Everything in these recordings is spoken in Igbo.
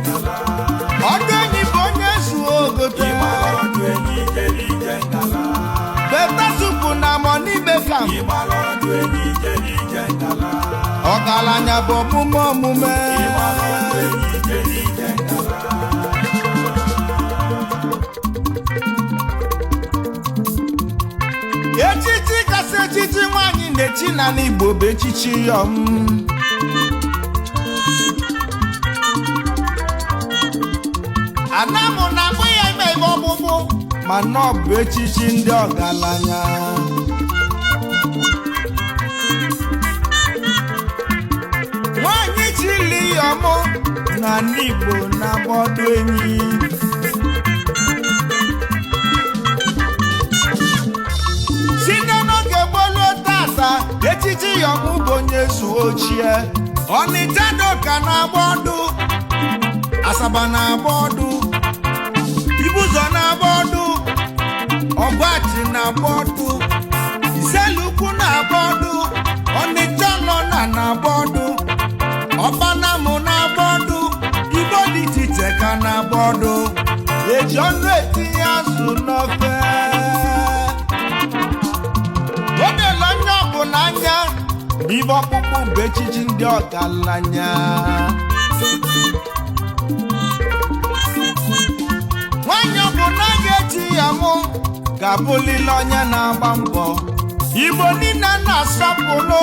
ngala. Ọdụ enyi bụ onye zuo ogote. Ịgbara ọdụ enyi jere ije ngala. Better soup na money maker. Ịgbara ọdụ enyi jere ije ngala. Ọgaranya bụ omume omume. Ịgbara ọdụ enyi jere ije ngala. Echichi kasị echichi nwaanyị na-echi n'ala Igbo bụ echichi yọm. Anamụ na-akpụ ya ime ime ọgbụgbụ, mana ọ bụ echichi ndị ọgaranya. Nwaanyị chili yọm n'ala Igbo na-agba ọdụ enyi. Site n'oge gboo tata, echichi yọm bụ onye zuo ochie. Ọnịcha doka na-agba ọdụ, Asaba na-agba ọdụ, Ibụzọ na-agba ọdụ, Ọgwachi na-agba ọdụ, Iselukwu na-agba ọdụ, Ọnịcha nọ na na-agba ọdụ, Ọbanamụ na-agba ọdụ, Igbo dị iche iche ka na-agba ọdụ. Eji ọnụ etinye azụ n'ofe. O dela onye ọbụla anya na ibe ọkpụkpụ bụ echichi ndị ọgaranya. Nwanyị ọbụla ga-echi ya mụ ga-abụlile onye na-agba mbọ. Igbo niile na-asọpụrụ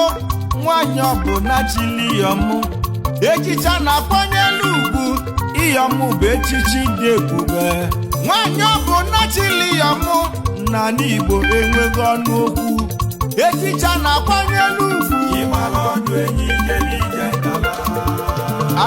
nwanyị ọbụla chili yọmụ. Echichi a na-akwanyere ugwu iyọmụ bụ echichi dị ebube. Nwanyị ọbụla chili yọmụ n'ala Igbo enweghị ọnụ okwu. Echichi a na-akwanyere ugwu. Ịgbara ọdụ enyi jere ije ngala. A